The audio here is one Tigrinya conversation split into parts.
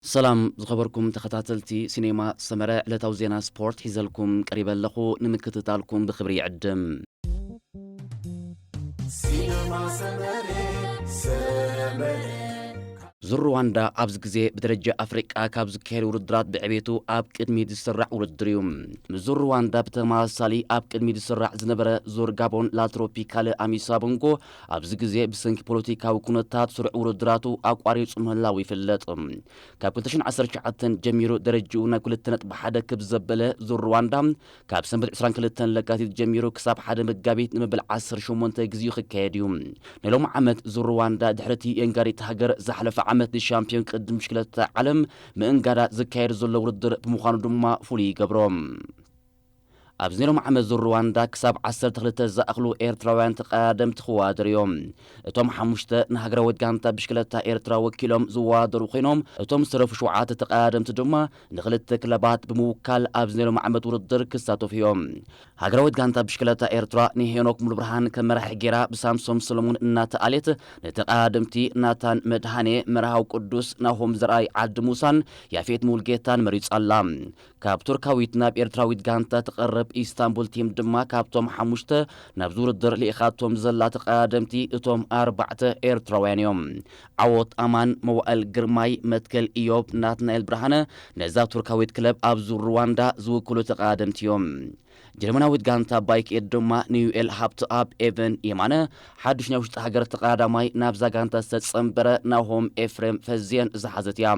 ሰላም ዝኸበርኩም ተኸታተልቲ ሲኔማ ሰመረ፣ ዕለታዊ ዜና ስፖርት ሒዘልኩም ቀሪበ ኣለኹ። ንምክትታልኩም ብኽብሪ ይዕድም። ሲኔማ ሰመረ፣ ሰመረ። ዙር ሩዋንዳ ኣብዚ ግዜ ብደረጃ ኣፍሪቃ ካብ ዝካየድ ውድድራት ብዕቤቱ ኣብ ቅድሚት ዝስራዕ ውድድር እዩ። ዙር ሩዋንዳ ብተመሳሳሊ ኣብ ቅድሚት ዝስራዕ ዝነበረ ዙር ጋቦን ላትሮፒካል ኣሚሳ ቦንጎ ኣብዚ ግዜ ብሰንኪ ፖለቲካዊ ኩነታት ስሩዕ ውድድራቱ ኣቋሪጹ ምህላው ይፍለጥ። ካብ ክልተ ሽሕን ዓሰርተ ትሽዓተን ጀሚሩ ደረጃኡ ናብ ክልተ ነጥቢ ሓደ ክብ ዘበለ ዙር ሩዋንዳ ካብ ሰንበት ዕስራን ክልተን ለካቲት ጀሚሩ ክሳብ ሓደ መጋቢት ንመበል ዓሰርተ ሸሞንተ ግዜኡ ክካየድ እዩ። ናይ ሎሚ ዓመት ዙር ሩዋንዳ ድሕሪ እቲ የንጋሪት ሃገር ዝሓለፈ ዓመት ንሻምፒዮን ቅድም ብሽክለታ ዓለም ምእንጋዳ ዝካየድ ዘሎ ውድድር ብምዃኑ ድማ ፍሉይ ይገብሮ። ኣብዚ ናይ ሎሚ ዓመት ዙር ሩዋንዳ ክሳብ ዓሰርተ ክልተ ዝኣኽሉ ኤርትራውያን ተቐዳደምቲ ክወዳደሩ እዮም። እቶም ሓሙሽተ ንሃገራዊት ጋንታ ብሽክለታ ኤርትራ ወኪሎም ዝወዳደሩ ኮይኖም፣ እቶም ዝተረፉ ሸውዓተ ተቐዳደምቲ ድማ ንኽልተ ክለባት ብምውካል ኣብዚ ናይ ሎሚ ዓመት ውድድር ክሳተፉ እዮም። ሃገራዊት ጋንታ ብሽክለታ ኤርትራ ንሄኖክ ሙሉብርሃን ከም መራሒ ጌራ ብሳምሶም ሰሎሙን እናተኣልየት ንተቐዳደምቲ ናታን መድሃኔ፣ መርሃዊ ቅዱስ፣ ናሆም ዘርኣይ፣ ዓዲ ሙሳን ያፌት ሙልጌታን መሪጻ ኣላ። ካብ ቱርካዊት ናብ ኤርትራዊት ጋንታ ትቐርብ ኢስታንቡል ቲም ድማ ካብቶም ሓሙሽተ ናብዚ ውድድር ልኢኻቶም ዘላ ተቐዳደምቲ እቶም ኣርባዕተ ኤርትራውያን እዮም። ዓወት ኣማን፣ መዋእል ግርማይ፣ መትከል ኢዮብ፣ ናትናኤል ብርሃነ ነዛ ቱርካዊት ክለብ ኣብ ዙር ሩዋንዳ ዝውክሉ ተቐዳደምቲ እዮም። ጀርመናዊት ጋንታ ባይክ ኤድ ድማ ንዩኤል ሃብተኣብ፣ ኤቨን የማነ፣ ሓዱሽ ናይ ውሽጢ ሃገር ተቐዳዳማይ ናብዛ ጋንታ ዝተጸንበረ ናሆም ኤፍሬም ፈዝየን ዝሓዘት እያ።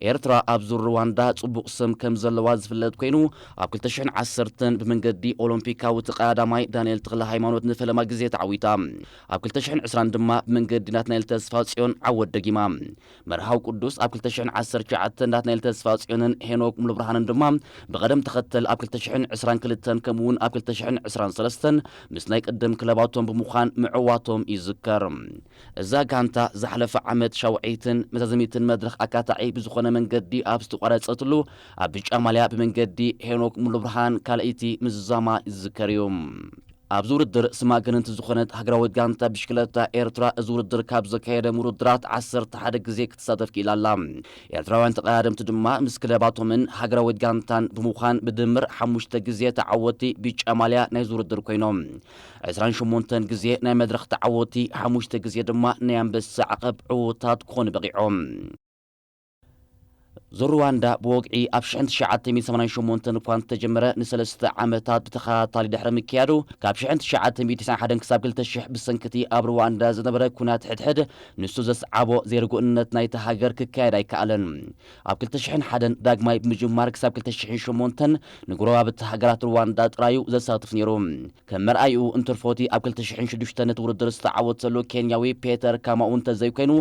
ኤርትራ ኣብ ዙር ሩዋንዳ ጽቡቕ ስም ከም ዘለዋ ዝፍለጥ ኮይኑ፣ ኣብ ክልተ ሽሕን ዓሰርተን ብመንገዲ ኦሎምፒካዊ ተቐዳዳማይ ዳንኤል ተኽለ ሃይማኖት ንፈለማ ግዜ ተዓዊታ። ኣብ ክልተ ሽሕን ዕስራን ድማ ብመንገዲ ናትናኤል ተስፋጽዮን ዓወት ደጊማ። መርሃዊ ቅዱስ ኣብ ክልተ ሽሕን ዓሰርተ ትሽዓተን ናትናኤል ተስፋጽዮንን ሄኖክ ሙሉብርሃንን ድማ ብቐደም ተኸተል ኣብ ክልተ ሽሕን ዕስራን ክልተን ከምኡ እውን ኣብ ክልተ ሽሕን ዕስራን ሰለስተን ምስ ናይ ቅድም ክለባቶም ብምዃን ምዕዋቶም ይዝከር። እዛ ጋንታ ዝሓለፈ ዓመት ሻውዐይትን መዛዘሚትን መድረኽ ኣካታዒ ብዝኾነ መንገዲ ኣብ ዝተቋረጸትሉ፣ ኣብ ብጫ ማልያ ብመንገዲ ሄኖክ ሙሉብርሃን ካልኣይቲ ምዝዛማ ዝዝከር እዩ። ኣብዚ ውድድር ስማ ገነንቲ ዝኾነት ሃገራዊት ጋንታ ብሽክለታ ኤርትራ፣ እዚ ውድድር ካብ ዘካየደ ውድድራት ዓሰርተ ሓደ ግዜ ክትሳተፍ ክኢላ ኣላ። ኤርትራውያን ተቐዳደምቲ ድማ ምስ ክለባቶምን ሃገራዊት ጋንታን ብምዃን ብድምር ሓሙሽተ ግዜ ተዓወቲ ብጫ ማልያ ናይዚ ውድድር ኮይኖም። ዕስራን ሸሞንተን ግዜ ናይ መድረኽ ተዓወቲ፣ ሓሙሽተ ግዜ ድማ ናይ ኣንበሳ ዓቐብ ዕዉታት ክኾኑ በቒዖም። ዙር ሩዋንዳ ብወግዒ ኣብ ሽሕን ትሽዓተ ሚእትን ሰማንያን ሸሞንተን እኳ እንተጀመረ፣ ንሰለስተ ዓመታት ብተኸታታሊ ድሕሪ ምክያዱ፣ ካብ ሽሕን ትሽዓተ ሚእትን ሓደን ክሳብ ክልተ ሽሕ ብሰንኪ እቲ ኣብ ሩዋንዳ ዝነበረ ኩናት ሕድሕድ ንሱ ዘስዓቦ ዘይርጉእነት ናይታ ሃገር ክካየድ ኣይከኣለን። ኣብ ክልተ ሽሕን ሓደን ዳግማይ ብምጅማር ክሳብ ክልተ ሽሕን ሸሞንተን ንጎረባብቲ ሃገራት ሩዋንዳ ጥራዩ ዘሳትፍ ነይሩ። ከም መርኣይኡ እንትርፎ እቲ ኣብ ክልተ ሽሕን ሽዱሽተን ነቲ ውድድር ዝተዓወተሉ ኬንያዊ ፔተር ካማኡ እንተዘይኮይኑ፣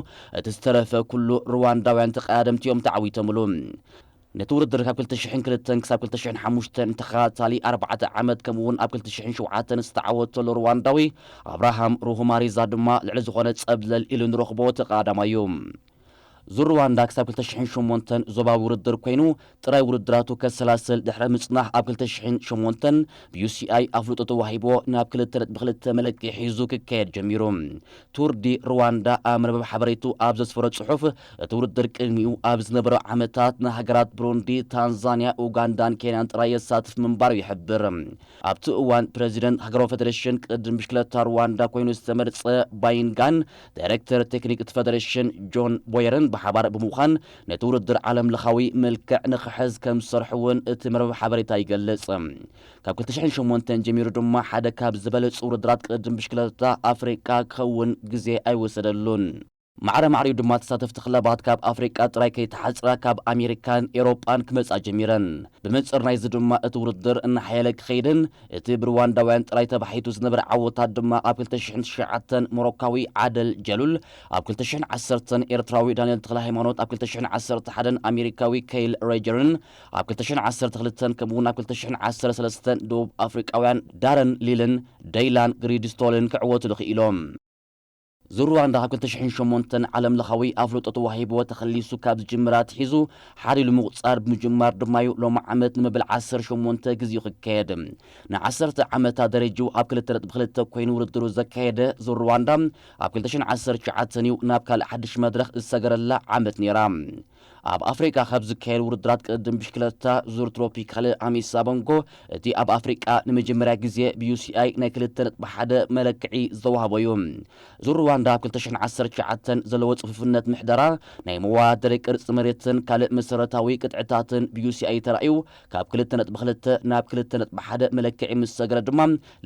እቲ ዝተረፈ ኩሉ ሩዋንዳውያን ተቐዳደምቲ እዮም ተዓዊቶምሉ። ነቲ ውድድር ካብ ክልተ ሽሕን ክልተን ክሳብ ክልተ ሽሕን ሓሙሽተን ንተኸታታሊ ኣርባዕተ ዓመት ከምኡ እውን ኣብ ክልተ ሽሕን ሸውዓተን ዝተዓወተሉ ሩዋንዳዊ ኣብርሃም ሩሁማሪዛ ድማ ልዕሊ ዝኾነ ጸብለል ኢሉ ንረኽቦ ተቐዳዳማይ እዩ። ዙር ሩዋንዳ ክሳብ ክልተ ሽሕን ሸሞንተን ዞባዊ ውድድር ኮይኑ፣ ጥራይ ውድድራቱ ከሰላስል ድሕሪ ምጽናሕ፣ ኣብ ክልተ ሽሕን ሸሞንተን ብዩ ሲ ኣይ ኣፍልጦ ተዋሂብዎ ናብ ክልተ ነጥቢ ክልተ መለክዒ ሒዙ ክካየድ ጀሚሩ። ቱር ዲ ሩዋንዳ ኣብ መርበብ ሓበሬቱ ኣብ ዘስፈሮ ጽሑፍ፣ እቲ ውድድር ቅድሚኡ ኣብ ዝነበሩ ዓመታት ንሃገራት ብሩንዲ፣ ታንዛንያ፣ ኡጋንዳን ኬንያን ጥራይ የሳትፍ ምንባሩ ይሕብር። ኣብቲ እዋን ፕረዚደንት ሃገራዊ ፈደረሽን ቅድም ብሽክለታ ሩዋንዳ ኮይኑ ዝተመርጸ ባይንጋን ዳይሬክተር ቴክኒክ እቲ ፈደረሽን ጆን ቦየርን ብሓባር ብምዃን ነቲ ውድድር ዓለም ለኻዊ መልክዕ ንኽሕዝ ከም ዝሰርሑ እውን እቲ መርበብ ሓበሬታ ይገልጽ። ካብ ክልተ ሽሕን ሸሞንተን ጀሚሩ ድማ ሓደ ካብ ዝበለጹ ውድድራት ቅድም ብሽክለታ ኣፍሪቃ ክኸውን ግዜ ኣይወሰደሉን። ማዕረ ማዕሪኡ ድማ ተሳተፍቲ ክለባት ካብ ኣፍሪቃ ጥራይ ከይተሓጽራ ካብ ኣሜሪካን ኤውሮጳን ክመጻ ጀሚረን። ብመንጽር ናይዚ ድማ እቲ ውድድር እናሓየለ ክኸይድን እቲ ብሩዋንዳውያን ጥራይ ተባሒቱ ዝነበረ ዓወታት ድማ ኣብ ክልተ ሽሕን ትሽዓተን ሞሮካዊ ዓደል ጀሉል፣ ኣብ ክልተ ሽሕን ዓሰርተን ኤርትራዊ ዳንኤል ተኽለ ሃይማኖት፣ ኣብ ክልተ ሽሕን ዓሰርተ ሓደን ኣሜሪካዊ ከይል ሬጀርን፣ ኣብ ክልተ ሽሕን ዓሰርተ ክልተን ከምኡውን ኣብ ክልተ ሽሕን ዓሰርተ ሰለስተን ደቡብ ኣፍሪቃውያን ዳረን ሊልን ደይላን ግሪድስቶልን ክዕወትሉ ክኢሎም። ዙር ሩዋንዳ ካብ ክልተ ሽሕን ሸሞንተን ዓለም ለኻዊ ኣፍልጦ ተዋሂብዎ ተኸሊሱ ካብ ዝጅምር ኣትሒዙ ሓዲሉ ምቑጻር ብምጅማር ድማዩ ሎሚ ዓመት ንመበል ዓሰርተ ሸሞንተ ግዜኡ ክካየድ። ንዓሰርተ ዓመታት ደረጅኡ ኣብ ክልተ ነጥቢ ክልተ ኮይኑ ውድድሩ ዘካየደ ዙር ሩዋንዳ ኣብ ክልተ ሽሕን ዓሰርተ ትሽዓተን እዩ ናብ ካልእ ሓድሽ መድረኽ ዝሰገረላ ዓመት ነይራ። ኣብ ኣፍሪቃ ካብ ዝካየድ ውድድራት ቅድድም ብሽክለታ ዙር ትሮፒካል ኣሚሳ ቦንጎ፣ እቲ ኣብ ኣፍሪቃ ንመጀመርያ ግዜ ብዩሲኣይ ናይ ክልተ ነጥቢ ሓደ መለክዒ ዝተዋህቦ እዩ። ዙር ሩዋንዳ ኣብ ክልተ ሽሕን ዓሰርተ ትሽዓተን ዘለዎ ጽፉፍነት ምሕደራ፣ ናይ መወዳደሪ ቅርጺ መሬትን ካልእ መሰረታዊ ቅጥዕታትን ብዩሲኣይ ተራእዩ፣ ካብ ክልተ ነጥቢ ክልተ ናብ ክልተ ነጥቢ ሓደ መለክዒ ምስ ሰገረ ድማ፣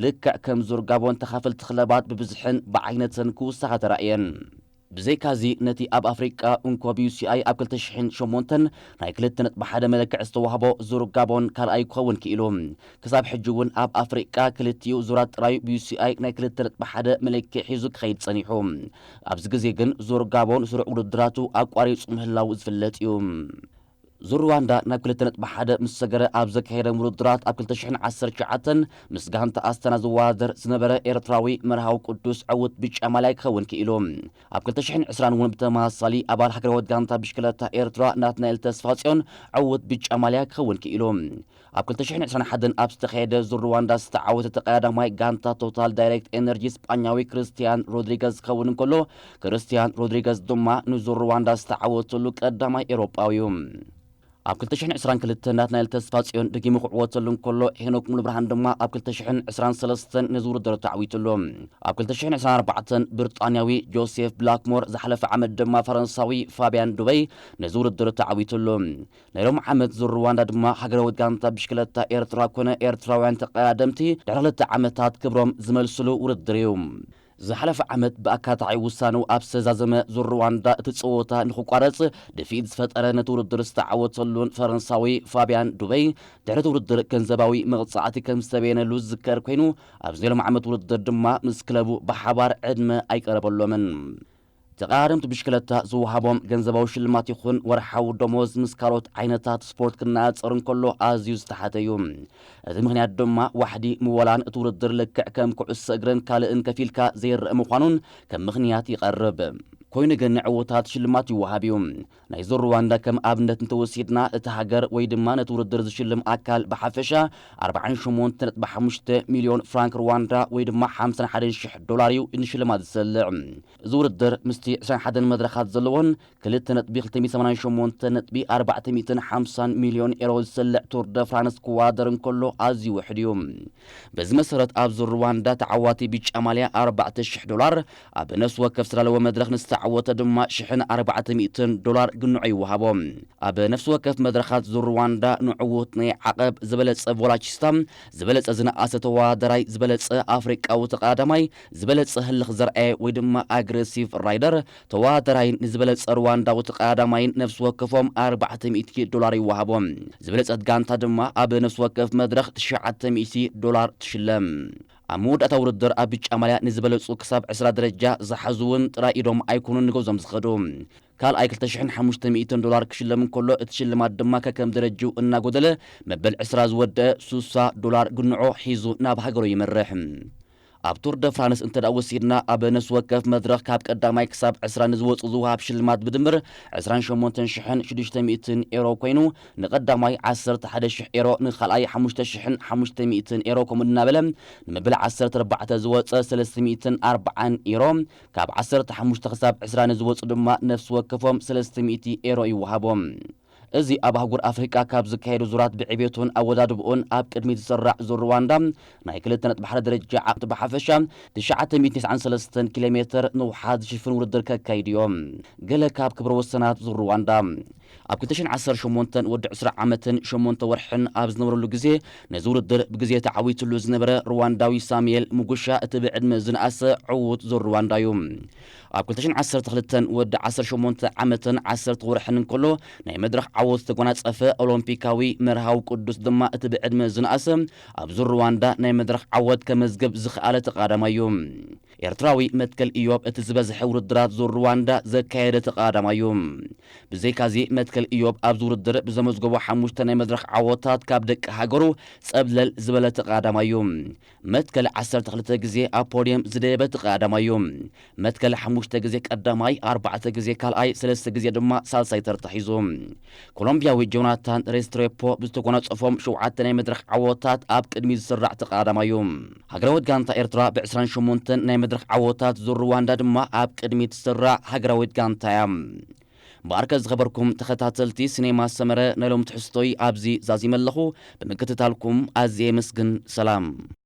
ልክዕ ከም ዙር ጋቦን ተኻፈልቲ ክለባት ብብዝሕን ብዓይነትን ክውሰኻ ተራእየን። ብዘይካዚ፣ ነቲ ኣብ ኣፍሪቃ እንኮ ብዩሲኣይ ኣብ ክልተ ሽሕን ሸሞንተን ናይ ክልተ ነጥቢ ሓደ መለክዕ ዝተዋህቦ ዙር ጋቦን ካልኣይ ክኸውን ክኢሉ። ክሳብ ሕጂ እውን ኣብ ኣፍሪቃ ክልቲኡ ዙራት ጥራዩ ብዩሲኣይ ናይ ክልተ ነጥቢ ሓደ መለክዕ ሒዙ ክኸይድ ጸኒሑ። ኣብዚ ግዜ ግን ዙር ጋቦን ስሩዕ ውድድራቱ ኣቋሪጹ ምህላው ዝፍለጥ እዩ። ዙር ሩዋንዳ ናብ ክልተ ነጥቢ ሓደ ምስ ሰገረ ኣብ ዘካየደም ውድድራት ኣብ ክልተ ሽሕን ዓሰርተ ትሽዓተን ምስ ጋንታ ኣስታና ዝወዳደር ዝነበረ ኤርትራዊ መርሃዊ ቅዱስ ዕዉት ብጫ ማልያ ክኸውን ክኢሉ። ኣብ ክልተ ሽሕን ዕስራን እውን ብተመሳሳሊ ኣባል ሃገራዊት ጋንታ ብሽክለታ ኤርትራ ናትናኤል ተስፋጽዮን ዕዉት ብጫ ማልያ ክኸውን ክኢሉ። ኣብ ክልተ ሽሕን ዕስራን ሓደን ኣብ ዝተኻየደ ዙር ሩዋንዳ ዝተዓወተ ተቐዳዳማይ ጋንታ ቶታል ዳይሬክት ኤነርጂ ስጳኛዊ ክርስቲያን ሮድሪገዝ ክኸውን እንከሎ፣ ክርስቲያን ሮድሪገዝ ድማ ንዙር ሩዋንዳ ዝተዓወተሉ ቀዳማይ ኤውሮጳዊ እዩ። ኣብ ክልተ ሽሕን ዕስራን ክልተን ናትናኤል ተስፋጽዮን ደጊሙ ክዕወተሉ እንከሎ፣ ሄኖክ ሙሉብርሃን ድማ ኣብ ክልተ ሽሕን ዕስራን ሰለስተን ነዚ ውድድር ተዓዊቱሉ። ኣብ ክልተ ሽሕን ዕስራን ኣርባዕተን ብሪጣንያዊ ጆሴፍ ብላክሞር፣ ዝሓለፈ ዓመት ድማ ፈረንሳዊ ፋብያን ዱበይ ነዚ ውድድር ተዓዊቱሉ። ናይ ሎሚ ዓመት ዙር ሩዋንዳ ድማ ሃገራዊት ጋንታ ብሽክለታ ኤርትራ ኮነ ኤርትራውያን ተቐዳደምቲ ድሕሪ ክልተ ዓመታት ክብሮም ዝመልስሉ ውድድር እዩ። ዝሓለፈ ዓመት ብኣካታዒ ውሳኔኡ ኣብ ዝተዛዘመ ዙር ሩዋንዳ እቲ ጸወታ ንኽቋረጽ ድፍኢት ዝፈጠረ፣ ነቲ ውድድር ዝተዓወተሉን ፈረንሳዊ ፋብያን ዱበይ ድሕሪ እቲ ውድድር ገንዘባዊ መቕጻዕቲ ከም ዝተበየነሉ ዝዝከር ኮይኑ፣ ኣብዚ ናይ ሎሚ ዓመት ውድድር ድማ ምስ ክለቡ ብሓባር ዕድመ ኣይቀረበሎምን። ተቐዳደምቲ ብሽክለታ ዝወሃቦም ገንዘባዊ ሽልማት ይኹን ወርሓዊ ደሞዝ ምስ ካልኦት ዓይነታት ስፖርት ክነጻጸር እንከሎ ኣዝዩ ዝተሓተ እዩ። እቲ ምኽንያት ድማ ዋሕዲ ምወላን እቲ ውድድር ልክዕ ከም ኩዕሶ እግርን ካልእን ከፊልካ ዘይረአ ምዃኑን ከም ምኽንያት ይቐርብ። ኮይኑ ግን ንዕዉታት ሽልማት ይወሃብ እዩ። ናይ ዙር ሩዋንዳ ከም ኣብነት እንተወሲድና፣ እቲ ሃገር ወይ ድማ ነቲ ውድድር ዝሽልም ኣካል ብሓፈሻ ኣርባዓን ሸሞንተ ነጥቢ ሓሙሽተ ሚልዮን ፍራንክ ሩዋንዳ ወይ ድማ ሓምሳን ሓደን ሽሕ ዶላር እዩ ንሽልማት ዝሰልዕ። እዚ ውድድር ምስቲ ዕስራን ሓደን መድረኻት ዘለዎን ክልተ ነጥቢ ክልተ ሚእትን ሰማንያን ሸሞንተ ነጥቢ ኣርባዕተ ሚእትን ሓምሳን ሚልዮን ኤሮ ዝሰልዕ ቱር ደ ፍራንስ ክወዳደር እንከሎ ኣዝዩ ውሕድ እዩ። በዚ መሰረት ኣብ ዙር ሩዋንዳ ተዓዋቲ ብጫ ማልያ ኣርባዕተ ሽሕ ዶላር፣ ኣብ ነፍሲ ወከፍ ዝተዳለወ መድረኽ ንዝተዓወተ ድማ ሽሕን ኣርባዕተ ሚእትን ዶላር ግንዖ ይወሃቦ። ኣብ ነፍሲ ወከፍ መድረኻት ዙር ሩዋንዳ ንዕዉት ናይ ዓቐብ ዝበለጸ ቮላቺስታ፣ ዝበለጸ ዝነኣሰ ተወዳዳራይ፣ ዝበለጸ ኣፍሪቃዊ ተቐዳዳማይ፣ ዝበለጸ ህልኽ ዘርኣየ ወይ ድማ ኣግሬሲቭ ራይደር፣ ተወዳዳራይን ንዝበለጸ ሩዋንዳዊ ተቐዳዳማይን ነፍሲ ወከፎም ኣርባዕተ ሚእቲ ዶላር ይወሃቦም። ዝበለጸት ጋንታ ድማ ኣብ ነፍሲ ወከፍ መድረኽ ትሽዓተ ሚእቲ ዶላር ትሽለም። ኣብ መወዳእታ ውድድር ኣብ ብጫ ማልያ ንዝበለጹ ክሳብ ዕስራ ደረጃ ዝሓዙ እውን ጥራይ ኢዶም ኣይኮኑን ንገዝኦም ዝኸዱ። ካልኣይ ክልተ ሽሕን ሓሙሽተ ሚእትን ዶላር ክሽለም እንከሎ፣ እቲ ሽልማት ድማ ከከም ደረጅኡ እናጎደለ መበል ዕስራ ዝወደአ ሱሳ ዶላር ግንዖ ሒዙ ናብ ሃገሩ ይመርሕ። ኣብ ቱር ደ ፍራንስ እንተ ደኣ ወሲድና፣ ኣብ ነፍሲ ወከፍ መድረኽ ካብ ቀዳማይ ክሳብ ዕስራ ንዝወጹ ዝወሃብ ሽልማት ብድምር ዕስራን ሸሞንተን ሽሕን ሽዱሽተ ሚእትን ኤሮ ኮይኑ፣ ንቐዳማይ ዓሰርተ ሓደ ሽሕ ኤሮ፣ ንኻልኣይ ሓሙሽተ ሽሕን ሓሙሽተ ሚእትን ኤሮ፣ ከምኡ እናበለ ንመበል ዓሰርተ ኣርባዕተ ዝወጸ ሰለስተ ሚእትን ኣርባዓን ኤሮ፣ ካብ ዓሰርተ ሓሙሽተ ክሳብ ዕስራ ንዝወጹ ድማ ነፍሲ ወከፎም ሰለስተ ሚእቲ ኤሮ ይወሃቦም። እዚ ኣብ ኣህጉር ኣፍሪቃ ካብ ዝካየዱ ዙራት ብዕቤቱን ኣወዳድብኡን ኣብ ቅድሚት ዝስራዕ ዙር ሩዋንዳ ናይ ክልተ ነጥቢ ሓደ ደረጃ ዓቕቲ ብሓፈሻ ትሽዓተ ሚእቲ ተስዓን ሰለስተን ኪሎ ሜትር ንውሓት ዝሽፍን ውድድር ከካይዱ እዮም። ገለ ካብ ክብረ ወሰናት ዙር ሩዋንዳ። ኣብ ክልተ ሽሕን ዓሰርተ ሸሞንተን ወዲ ዕስራ ዓመትን ሸሞንተ ወርሕን ኣብ ዝነበረሉ ግዜ ነዚ ውድድር ብግዜ ተዓዊትሉ ዝነበረ ሩዋንዳዊ ሳሙኤል ሙጉሻ እቲ ብዕድመ ዝነኣሰ ዕዉት ዙር ሩዋንዳ እዩ። ኣብ ክልተ ሽሕን ዓሰርተ ክልተን ወዲ ዓሰርተ ሸሞንተ ዓመትን ዓሰርተ ወርሕን እንከሎ ናይ መድረኽ ዓወት ዝተጎናጸፈ ኦሎምፒካዊ መርሃዊ ቅዱስ ድማ እቲ ብዕድመ ዝነኣሰ ኣብ ዙር ሩዋንዳ ናይ መድረኽ ዓወት ከመዝግብ ዝኸኣለ ተቐዳዳማይ እዩ። ኤርትራዊ መትከል ኢዮብ እቲ ዝበዝሐ ውድድራት ዙር ሩዋንዳ ዘካየደ ተቐዳዳማይ እዩ። ብዘይካዚ መትከል ኢዮብ ኣብዚ ውድድር ብዘመዝገቦ ሓሙሽተ ናይ መድረኽ ዓወታት ካብ ደቂ ሃገሩ ጸብለል ዝበለ ተቐዳዳማይ እዩ። መትከል ዓሰርተ ክልተ ግዜ ኣብ ፖድየም ዝደየበ ተቐዳዳማይ እዩ። መትከል ሓሙሽተ ግዜ ቀዳማይ፣ ኣርባዕተ ግዜ ካልኣይ፣ ሰለስተ ግዜ ድማ ሳልሳይ ተርታ ሒዙ። ኮሎምቢያዊ ጆናታን ሬስትሬፖ ብዝተጎናጸፎም ሸውዓተ ናይ መድረኽ ዓወታት ኣብ ቅድሚት ዝስራዕ ተቐዳዳማይ እዩ። ሃገራዊት ጋንታ ኤርትራ ብዕስራን ሸሞንተን ናይ መድረኽ ዓወታት ዙር ሩዋንዳ ድማ ኣብ ቅድሚት ትስራዕ ሃገራዊት ጋንታ እያ። ብኣርከ ዝኸበርኩም ተኸታተልቲ ሲኔማ ሰመረ፣ ናይ ሎም ትሕዝቶይ ኣብዚ ዛዚመ ኣለኹ። ብምክትታልኩም ኣዝየ የመስግን። ሰላም።